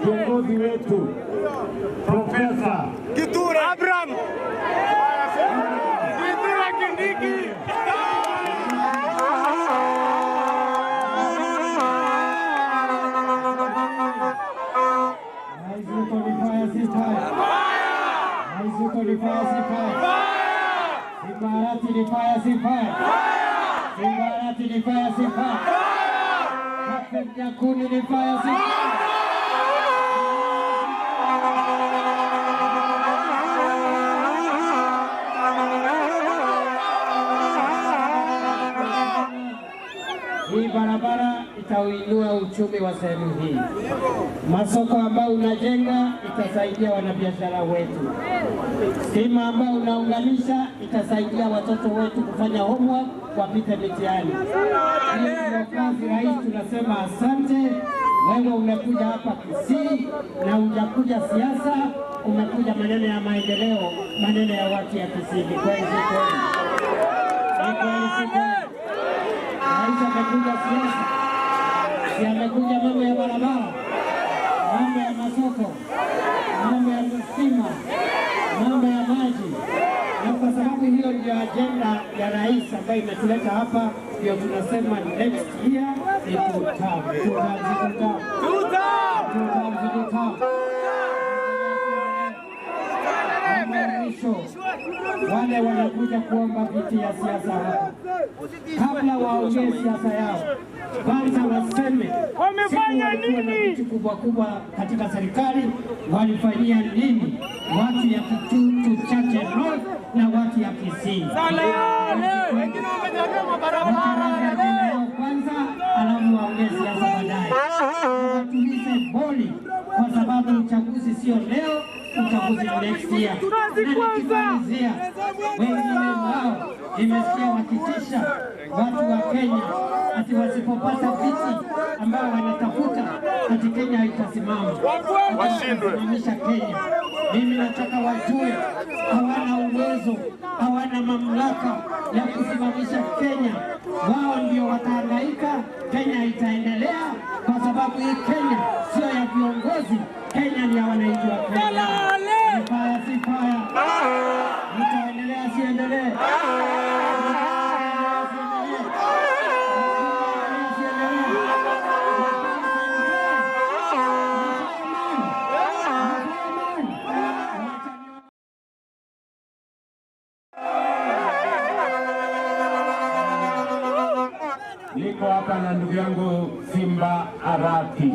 Kiongozi wetu Profesa Kithure Abraham Kithure Kindiki. Hii barabara itauinua uchumi wa sehemu hii. Masoko ambayo unajenga itasaidia wanabiashara wetu. Stima ambayo unaunganisha itasaidia watoto wetu kufanya homework, wapite mitihani. Hiyo kazi rais, tunasema asante. Wewe umekuja hapa Kisii na hujakuja siasa, umekuja maneno ya maendeleo, maneno ya watu ya Kisii. Ni kweli si kweli? Ni kweli si kweli? Rais amekuja siasa, si amekuja mambo ya barabara, mambo ya masoko, mambo ya stima, mambo ya maji. Na kwa sababu hiyo ndio agenda ya rais ambayo imetuleta hapa, ndio tunasema next year ni two term, two term, two term, two term, two term. Wale wanakuja kuomba viti ya siasa hapa, kabla waongee siasa yao, kwanza waseme wamefanya nini viti kubwa kubwa katika serikali, walifanyia nini watu ya Kitutu Chache North na watu ya Kisii. Wengine wamejenga mabarabara kwanza, alafu waongee siasa baadaye. Watulize boli, kwa sababu uchaguzi sio leo, uchaguzi next year. Na wengine wao nimesikia wakitisha watu wa Kenya ati wasipopata viti ambao wanatafuta ati Kenya haitasimama, washindwe kusimamisha Kenya. Mimi nataka wajue hawana uwezo, hawana mamlaka ya kusimamisha Kenya. Wao ndio watahangaika, Kenya itaendelea, kwa sababu hii Kenya sio ya viongozi, Kenya ni ya wananchi wa Kenya. Sifaya, sifaya. Itaendelea, siendelee? Niko hapa na ndugu yangu Simba Arati.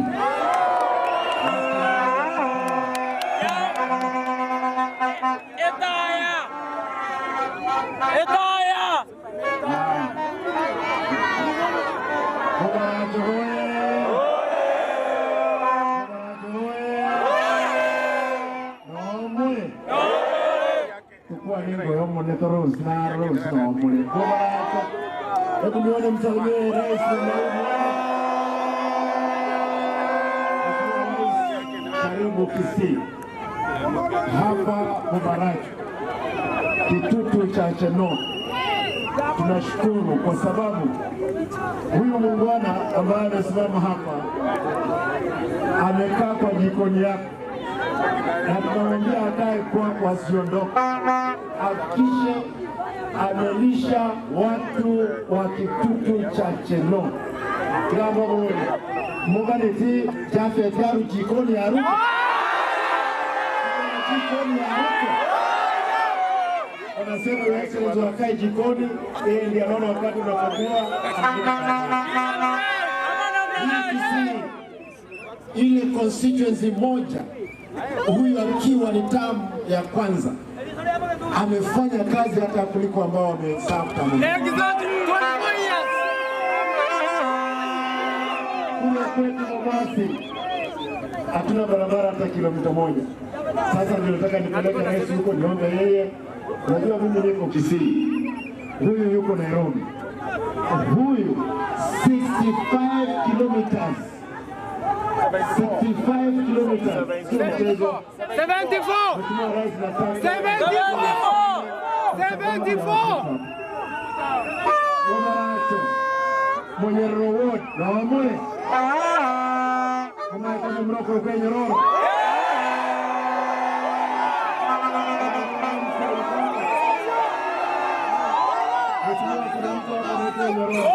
Edaya! Hebu nione msalimie rais karibu Kisii hapa Borabu, Kitutu Chache North. Tunashukuru kwa sababu huyu muungwana ambaye amesimama hapa amekaa kwa jikoni yako, na tunamwambia akae kwako, asiondoke, hakikishe amelisha watu wa Kitutu Chache North. Kilambo muganiti Jafet yaru jikoni yaru. Wanasema Your Excellency wakae jikoni, yeye ndiye anaona wakati unafungua. Ile constituency moja, huyu akiwa ni tamu ya kwanza, amefanya kazi hata kuliko ambao wamehesabu tamu. Exactly 24 years. Kule kwetu Mombasa hatuna barabara hata kilomita moja. Sasa ndio nataka nipeleke rais huko niombe yeye. Unajua mimi niko Kisii, huyu yuko Nairobi, huyu 65 kilometers, 65 kilometers, sio mchezo. 74. Mheshimiwa Rais, nataka 74. 74. Wamaracho mwenye rowod na wamule kama kama mroko kwenye nyororo. Mheshimiwa, kuna mtu hapa anaitwa Nyororo.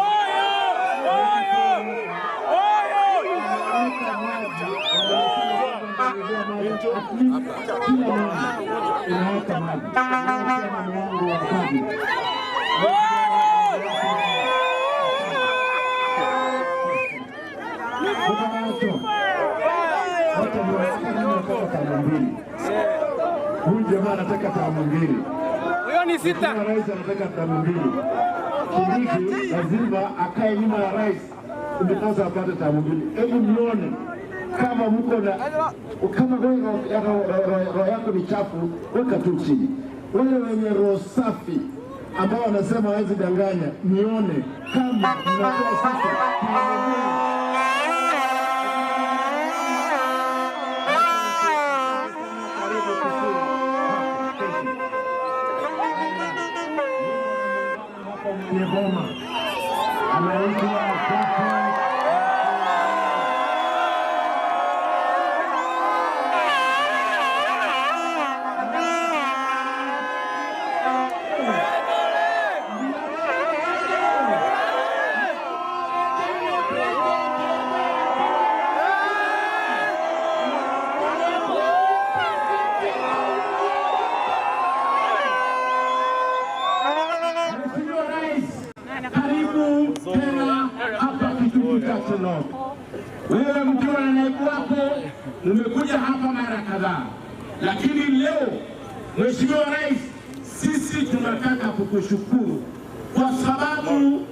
Inaweka maji, kila mmoja inaweka maji. Sema ni wangu wa kazi. Huyu jamaa anataka tamu mbili. Huyo ni sita. Mheshimiwa Rais anataka tamu mbili. Kindiki lazima akae nyuma ya rais ndiposa apate tamu mbili. Hebu mnione kama mko na kama roho yako ni chafu, weka tu chini. Wale wenye roho safi ambao wanasema hawezi danganya, nione kama mnakuwa sisi tamu mbili. Karibu Kisii. Mwenye boma anaitwa Jafet. Mheshimiwa Rais, karibu tena hapa Kitutu Chache North. Wewe mkiwa na naibu wako mmekuja hapa mara kadhaa, lakini leo Mheshimiwa Rais, sisi tunataka kukushukuru kwa sababu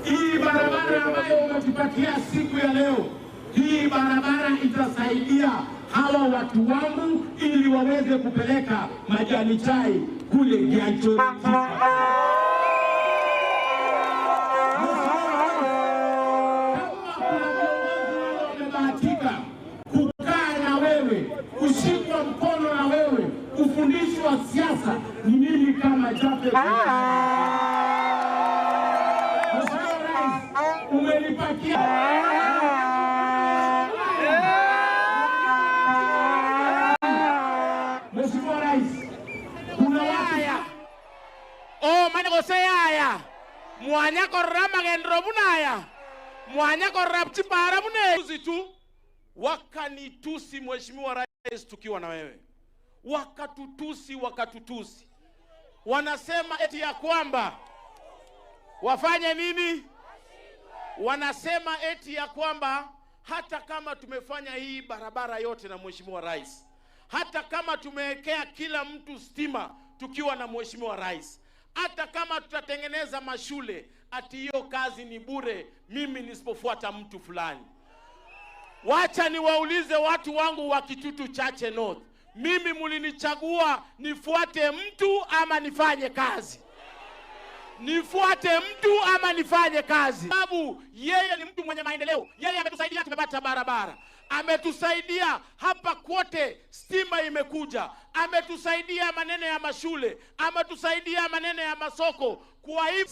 hii barabara ambayo umetupatia siku ya leo, hii barabara itasaidia hawa watu wangu ili waweze kupeleka majani chai kule Gianchori. Wamebahatika kukaa na wewe, kushikwa mkono na wewe, kufundishwa siasa ni mimi kama Jafet. Mheshimiwa Rais, umenipatia Mheshimiwa Rais, kuna watu O mane goseyaya mwanya korora magendero bunaya mwanya korora chipara bune tu wakanitusi Mheshimiwa Rais tukiwa na wewe, wakatutusi, wanasema eti ya kwamba wafanye nini? Wanasema eti ya kwamba hata kama tumefanya hii barabara yote na Mheshimiwa Rais, hata kama tumewekea kila mtu stima tukiwa na Mheshimiwa Rais, hata kama tutatengeneza mashule, ati hiyo kazi ni bure mimi nisipofuata mtu fulani. Wacha niwaulize watu wangu wa Kitutu Chache North, mimi mulinichagua nifuate mtu ama nifanye kazi? Nifuate mtu ama nifanye kazi? Sababu yeye ni mtu mwenye maendeleo, yeye ametusaidia, tumepata barabara, ametusaidia hapa kwote, stima imekuja, ametusaidia maneno ya mashule, ametusaidia maneno ya masoko. Kwa hivyo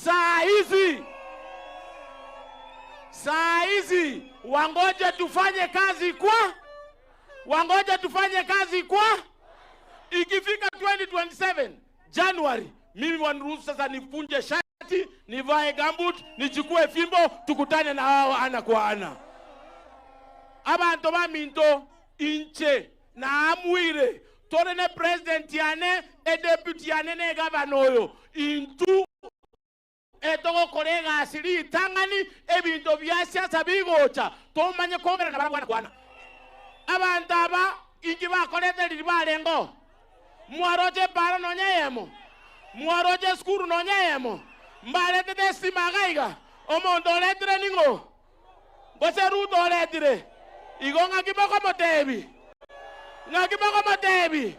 saa hizi wangoje tufanye kazi kwa, wangoje tufanye kazi kwa. Ikifika 2027 January, mimi waniruhusu sasa nifunje shati, nivae gambut, nichukue fimbo, tukutane na wao ana kwa ana. Abantu baminto inche na amwire Tore ne president yane e deputy yane ne governor oyo intu etogokora egasi ritang'ani ebinto bia siasa bigocha tomanye komerana barabwana kwana abantu aba inki bakorete riri barengo mwaroche para nonya yemo mwaroche skuru nonya yemo mbaretete estima gaiga omonto oretire ning'o gose Ruto oretire igo ng'aki bokomotebi ng'aki bokomotebi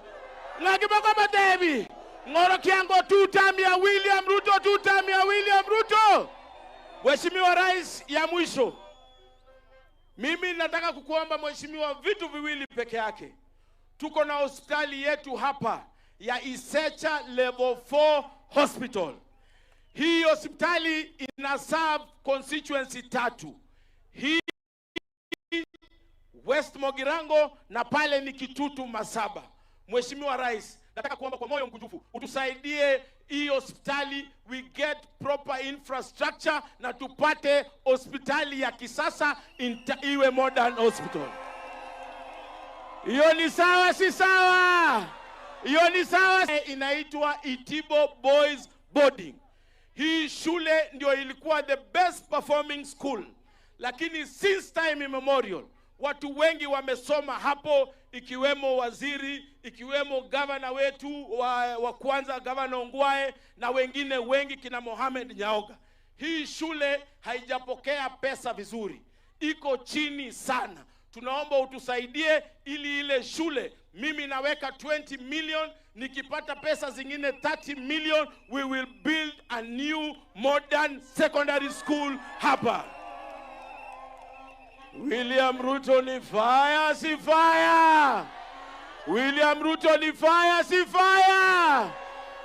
ng'aki bokomotebi ng'oro kiango 2 term ya William Ruto, 2 term ya William Ruto. Mheshimiwa Rais, ya mwisho mimi nataka kukuomba mheshimiwa vitu viwili peke yake. Tuko na hospitali yetu hapa ya Isecha Level 4 Hospital. Hii hospitali ina serve constituency tatu, hii West Mogirango na pale ni Kitutu Masaba. Mheshimiwa Rais, nataka kuomba kwa moyo mkunjufu utusaidie hii hospitali, we get proper infrastructure na tupate hospitali ya kisasa iwe modern hospital. Hiyo ni sawa, si sawa? Hiyo ni sawa. Inaitwa Itibo Boys Boarding. Hii shule ndio ilikuwa the best performing school, lakini since time immemorial watu wengi wamesoma hapo, ikiwemo waziri, ikiwemo gavana wetu wa kwanza, Gavana Ongwae na wengine wengi kina Mohamed Nyaoga. Hii shule haijapokea pesa vizuri, iko chini sana. Tunaomba utusaidie ili ile shule, mimi naweka 20 million, nikipata pesa zingine 30 million, we will build a new modern secondary school hapa. William Ruto ni fire, si fire? William Ruto ni fire, si fire?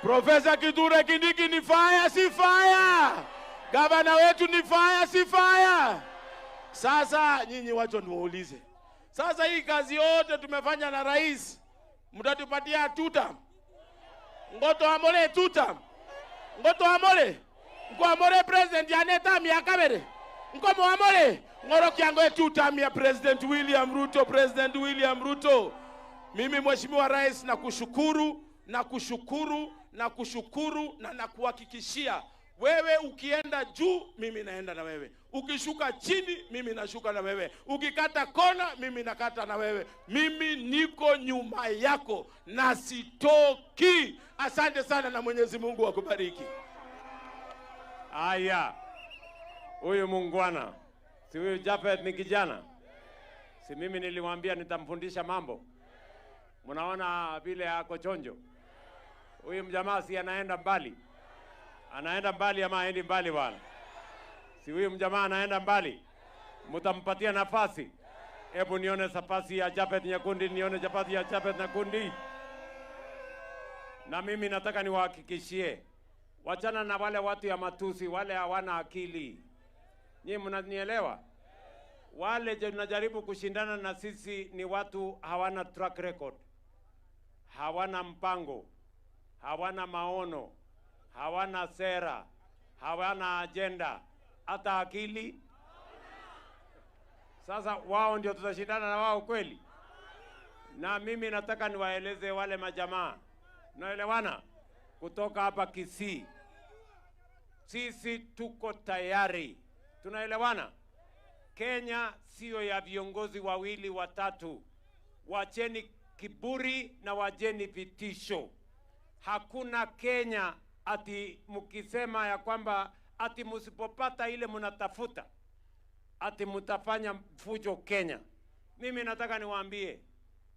Profesa Kithure Kindiki ni fire, si fire? Gavana wetu ni fire, si fire? Sasa nyinyi wacho niwaulize. Sasa hii kazi yote tumefanya na rais, mtatupatia tutam? Ngoto amole tutam? Ngoto amole? Nko amole president yaneta miaka bere? Nko amole? Ngoro kiango tutam ya President William Ruto, President William Ruto. Mimi Mheshimiwa Rais nakushukuru, nakushukuru, nakushukuru na nakuhakikishia wewe ukienda juu mimi naenda na wewe, ukishuka chini mimi nashuka na wewe, ukikata kona mimi nakata na wewe. Mimi niko nyuma yako na sitoki. Asante sana na Mwenyezi Mungu akubariki. Aya, huyu muungwana, si huyu Japhet ni kijana? Si mimi nilimwambia nitamfundisha mambo? Mnaona vile ako chonjo. Huyu mjamaa si anaenda mbali? Anaenda mbali ama aendi mbali bwana? Si huyu mjamaa anaenda mbali? Mtampatia nafasi? Hebu nione nafasi ya Japhet Nyakundi, nione nafasi ya Japhet Nyakundi. Na mimi nataka niwahakikishie, wachana na wale watu ya matusi, wale hawana akili. Nyinyi mnanielewa? Wale tunajaribu kushindana na sisi ni watu hawana track record, hawana mpango, hawana maono, hawana sera, hawana agenda, hata akili. Sasa wao ndio tutashindana na wao kweli? Na mimi nataka niwaeleze wale majamaa, naelewana, kutoka hapa Kisii, sisi tuko tayari, tunaelewana. Kenya siyo ya viongozi wawili watatu. Wacheni kiburi na wacheni vitisho. Hakuna Kenya ati mkisema ya kwamba ati msipopata ile mnatafuta ati mtafanya fujo Kenya. Mimi nataka niwaambie,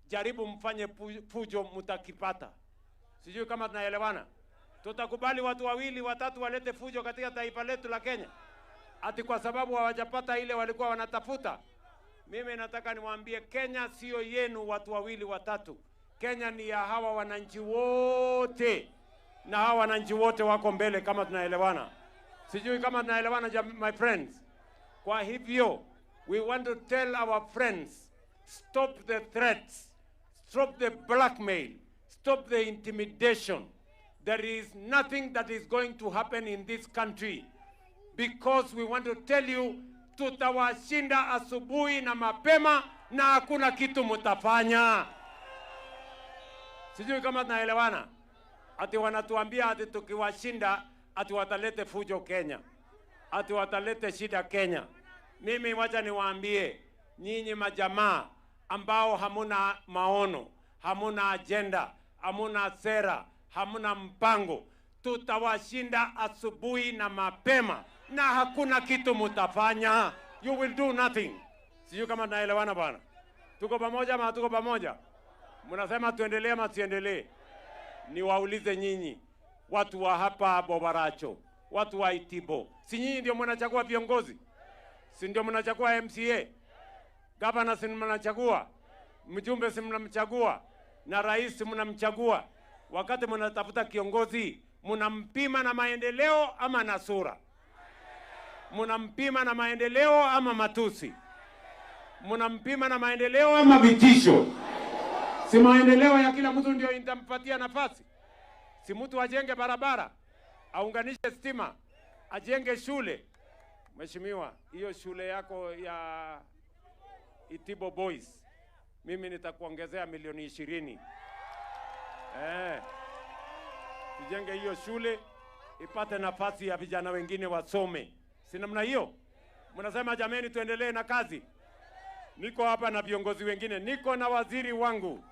jaribu mfanye fujo, mtakipata. Sijui kama tunaelewana. Tutakubali watu wawili watatu walete fujo katika taifa letu la Kenya ati kwa sababu hawajapata ile walikuwa wanatafuta? Mimi nataka niwaambie, Kenya sio yenu watu wawili watatu. Kenya ni ya hawa wananchi wote, na hawa wananchi wote wako mbele, kama tunaelewana. Sijui kama tunaelewana, my friends. Kwa hivyo, we want to tell our friends, stop the threats, stop the blackmail, stop the intimidation. There is nothing that is going to happen in this country because we want to tell you, tutawashinda asubuhi na mapema na hakuna kitu mutafanya. Sijui kama tunaelewana. Ati wanatuambia ati tukiwashinda ati watalete fujo Kenya, ati watalete shida Kenya. Mimi wacha niwaambie nyinyi majamaa ambao hamuna maono, hamuna agenda, hamuna sera, hamuna mpango, tutawashinda asubuhi na mapema, na hakuna kitu mutafanya. You will do nothing. Sijui kama tunaelewana bwana. Tuko pamoja ama hatuko pamoja? Mnasema tuendelee ama tusiendelee? Niwaulize nyinyi watu wa hapa Bobaracho, watu wa Itibo, si nyinyi ndio mnachagua viongozi? Si ndio mnachagua MCA? Gavana si mnachagua? Mjumbe si mnamchagua? Na rais mnamchagua? Wakati mnatafuta kiongozi, mnampima na maendeleo ama na sura? Mnampima na maendeleo ama matusi? Mnampima na maendeleo ama vitisho? Si maendeleo ya kila mtu ndio itampatia nafasi? Si mtu ajenge barabara, aunganishe stima, ajenge shule. Mheshimiwa, hiyo shule yako ya Itibo Boys, mimi nitakuongezea milioni 20. Tujenge hiyo shule ipate nafasi ya vijana wengine wasome. Si namna hiyo? Mnasema jameni, tuendelee na kazi. Niko hapa na viongozi wengine, niko na waziri wangu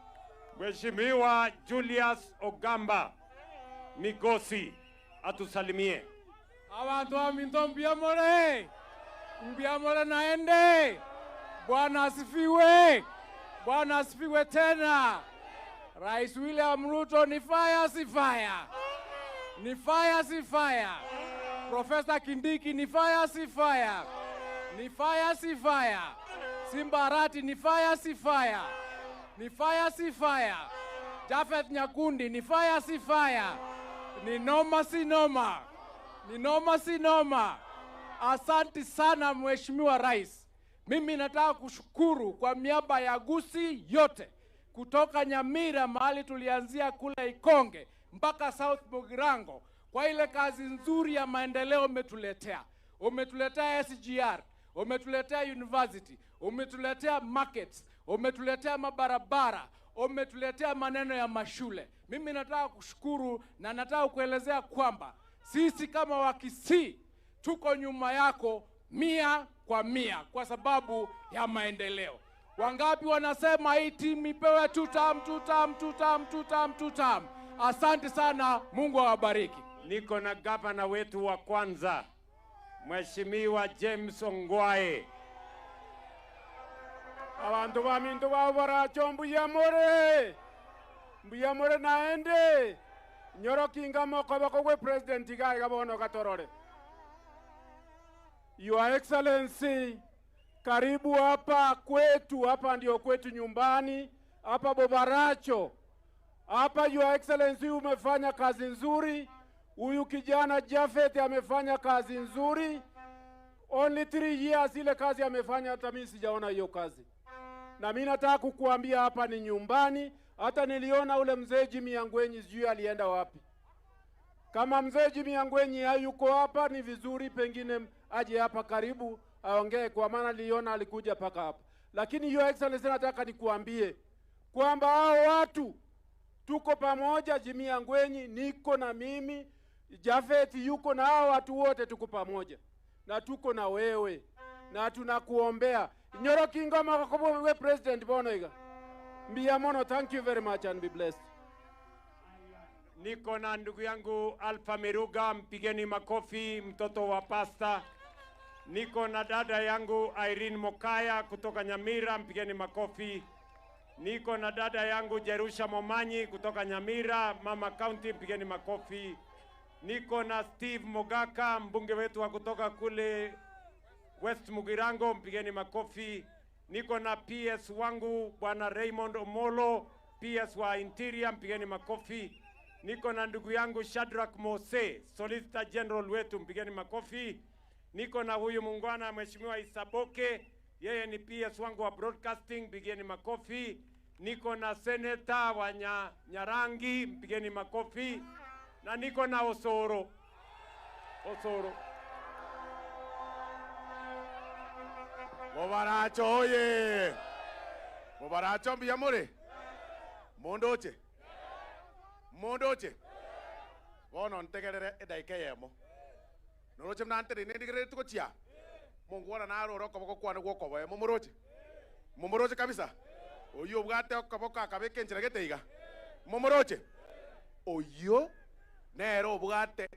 Mheshimiwa Julius Ogamba Migosi, atusalimie. Abantu aminto mbiamore. Mbiamore naende. Bwana asifiwe. Bwana asifiwe tena. Rais William Ruto ni fire si fire. Ni fire si fire. Professor Kindiki ni fire si fire. Ni fire si fire. Simba Arati ni fire si fire. Ni fire si fire. Jafeth Nyakundi ni fire si fire. Ni noma si noma. Ni noma si noma. Asante sana Mheshimiwa Rais. Mimi nataka kushukuru kwa miaba ya Gusii yote, kutoka Nyamira mahali tulianzia kule Ikonge mpaka South Mugirango, kwa ile kazi nzuri ya maendeleo umetuletea. Umetuletea SGR, umetuletea university, umetuletea markets, umetuletea mabarabara, umetuletea maneno ya mashule. Mimi nataka kushukuru na nataka kuelezea kwamba sisi kama Wakisii tuko nyuma yako 100 kwa 100 kwa sababu ya maendeleo. Wangapi wanasema hii timu ipewe tutam tutam tutam tutam tutam? Asante sana, Mungu awabariki. Niko na gavana wetu wa kwanza Mheshimiwa James Ongwae. Abantu baminto babaracho mbuyamore. Mbuyamore naende. Nyoro kinga moko bakogwe president gai gabono katorore. Your Excellency, karibu hapa kwetu, hapa ndio kwetu nyumbani, hapa Bobaracho. Hapa Your Excellency umefanya kazi nzuri. Huyu kijana Jafeth amefanya kazi nzuri. Only 3 years ile kazi amefanya, hata mimi sijaona hiyo kazi. Na mimi nataka kukuambia hapa ni nyumbani. Hata niliona ule mzee Jimmy Angwenyi, sijui alienda wapi. Kama mzee Jimmy Angwenyi hayuko hapa ni vizuri pengine aje hapa karibu aongee, kwa maana niliona alikuja paka hapa. Lakini Your Excellency, nataka nikuambie kwamba hao watu tuko pamoja. Jimmy Angwenyi niko na mimi, Jafeth yuko na hao watu wote tuko pamoja. Na tuko na wewe na tunakuombea. Nyoro kingoma kwa wewe president bono iga. Mbiamono, thank you very much and be blessed. Niko na ndugu yangu Alpha Miruga, mpigeni makofi, mtoto wa pasta. Niko na dada yangu Irene Mokaya kutoka Nyamira, mpigeni makofi. Niko na dada yangu Jerusha Momanyi kutoka Nyamira, Mama County, mpigeni makofi. Niko na Steve Mogaka, mbunge wetu wa kutoka kule West Mugirango, mpigeni makofi. Niko na PS wangu Bwana Raymond Omolo, PS wa Interior, mpigeni makofi. Niko na ndugu yangu Shadrack Mose, Solicitor General wetu, mpigeni makofi. Niko na huyu muungwana Mheshimiwa Isaboke, yeye ni PS wangu wa broadcasting, mpigeni makofi. Niko na Senator wa Nyarangi, mpigeni makofi. Na niko na Osoro. Osoro. Bobaracho oye. Bobaracho mbiyamore. Mondoche. Mondoche. Bono ntegerere edaika yemo. Noroche mnantere nendigerere tukochia. Mungwana naro rokoboko kwane gwokoboe momoroche. Momoroche kabisa. Oyo obwate okoboko akabeka enchera gete iga. Momoroche. Oyo nero obwate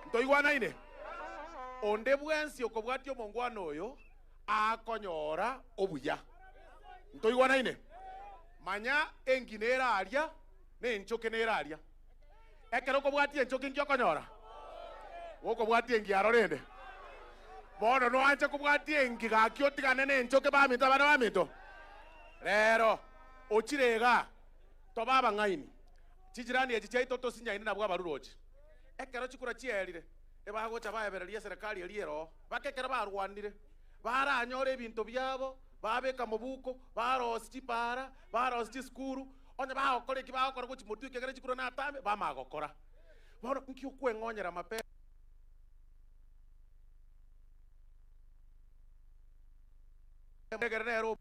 ntoigwanaine. Onde bwensi okobwati omongwana oyo akonyora obuya. Ntoigwanaine. Manya engi nera aria ne enchoke nera aria. Ekero okobwati enchoke nki okonyora? Okobwati engi arorende. Bono noanche kobwati engi gaki otigane ne enchoke baminto abana baminto. Rero ochirega toba abang'aini. Chichirani echi chiaito tosinyaine nabwo abarurochi. Ekero chikura chierire ebagocha baebereria serikali eriero bakekero barwanire baranyora ebinto byabo babeka mobuko barosi chipara barosi chisukuru onye bagokora eki bagokora gochi motwe ekegere chikura natame bamagokora. Bono nki okweng'onyera mapema nero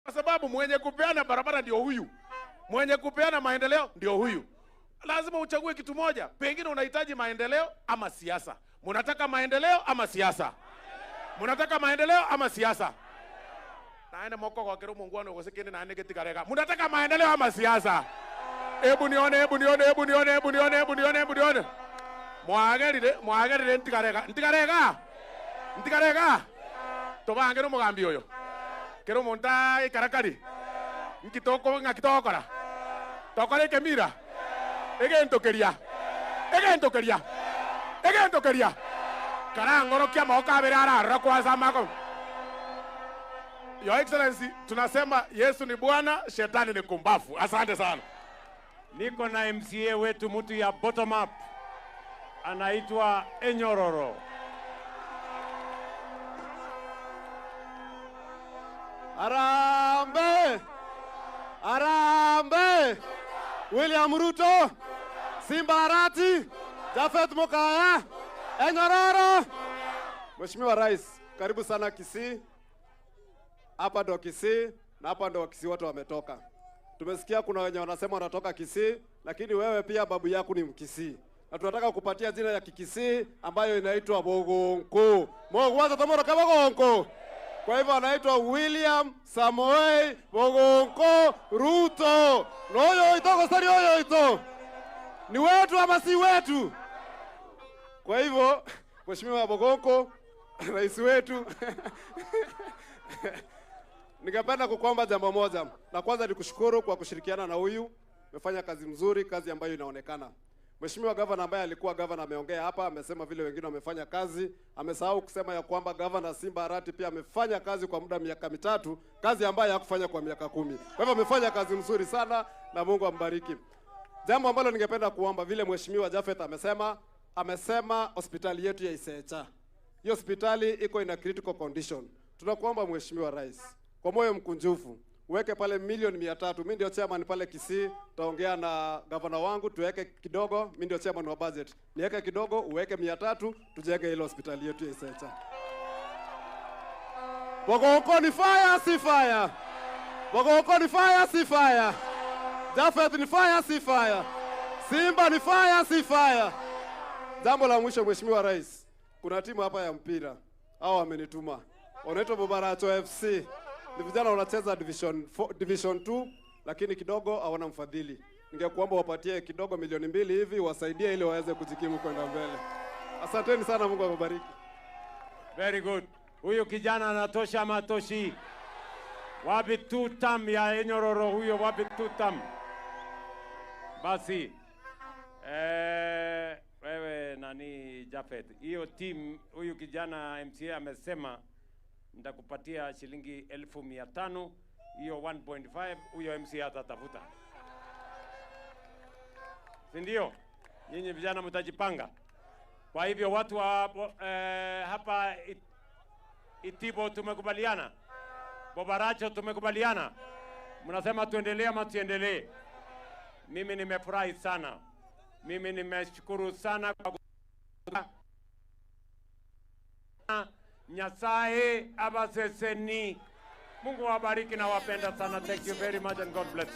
kwa sababu mwenye kupeana barabara ndio huyu, mwenye kupeana maendeleo ndio huyu. Lazima uchague kitu moja. Pengine unahitaji maendeleo ama siasa. Munataka maendeleo ama siasa? Munataka maendeleo ama siasa? Naende moko kwa kero mungwano gosekene naende ketikarega. Munataka maendeleo ama siasa? Hebu nione, hebu nione, hebu nione, hebu nione, hebu nione, hebu nione. Mwagerire, mwagerire ntikarega. Ntikarega. Ntikarega. Tobange no mugambi oyo. Kero monta ikarakari. Nkitoko ngakitokora. Tokore kemira. Egentokeria. Egentokeria. Egentokeria. Karangoro kia moka berara rokwa samako. Your Excellency, tunasema Yesu ni Bwana, shetani ni kumbafu. Asante sana. Niko na MCA wetu mtu ya bottom up. Anaitwa Enyororo. Arambe! Arambe! William Ruto, Simba Arati, Jafet Mokaya, Enyororo. Mheshimiwa Rais, karibu sana Kisii. Hapa ndo Kisii na hapa ndo Kisii wote wametoka. Tumesikia kuna wenye wanasema wanatoka Kisii, lakini wewe pia babu yako ni Mkisii. Na tunataka kupatia jina ya Kikisii ambayo inaitwa Bogonko. Mogwaza tomoro kama Bogonko. Kwa hivyo anaitwa William Samoei Bogonko Ruto. Noyo ito kosari oyo ito. Ni wetu ama si wetu? Kwa hivyo Mheshimiwa Bogonko, rais wetu, ningependa kukuomba jambo moja. La kwanza ni kushukuru kwa kushirikiana na huyu. Umefanya kazi mzuri, kazi ambayo inaonekana. Mheshimiwa gavana ambaye alikuwa gavana ameongea hapa, amesema vile wengine wamefanya kazi, amesahau kusema ya kwamba gavana Simba Arati pia amefanya kazi kwa muda miaka 3, kazi ambayo hakufanya kwa miaka 10. Kwa hivyo amefanya kazi mzuri sana na Mungu ambariki. Jambo ambalo ningependa kuomba, vile Mheshimiwa Jafet amesema hospitali yetu ya Isecha. Hiyo hospitali iko in a critical condition. Tunakuomba Mheshimiwa Rais, kwa moyo mkunjufu, uweke pale milioni 300. Mimi ndio chairman pale Kisii, taongea na gavana wangu tuweke kidogo. Mimi ndio chairman wa budget. Niweke kidogo, uweke 300, tujenge ile hospitali yetu ya Isecha. Bogonko ni fire, si fire. Bogonko ni fire, si fire. Jafet ni fire, si fire. Simba ni fire, si fire. Jambo la mwisho Mheshimiwa Rais, kuna timu hapa ya mpira. Hao wamenituma. Wanaitwa Bobaracho FC. Ni vijana wanacheza division 4, division 2, lakini kidogo hawana mfadhili. Ningekuomba wapatie kidogo milioni 2 hivi wasaidie ili waweze kujikimu kwenda mbele. Asanteni sana, Mungu awabariki. Very good. Huyu kijana anatosha ama hatoshi? Wapi tutam ya Enyororo huyo, wapi tutam? Basi wewe nani Jafet, hiyo team, huyu kijana MCA amesema nitakupatia shilingi 1500, hiyo 1.5 huyo MCA atatafuta. Si ndio? Nyinyi vijana mtajipanga. Kwa hivyo watu wa hapa Itibo tumekubaliana. Bobaracho tumekubaliana. Mnasema tuendelee ama tuendelee? Mimi nimefurahi sana. Mimi nimeshukuru sana kwa Nyasaye abaseseni. Mungu awabariki na wapenda sana. Thank you very much and God bless you.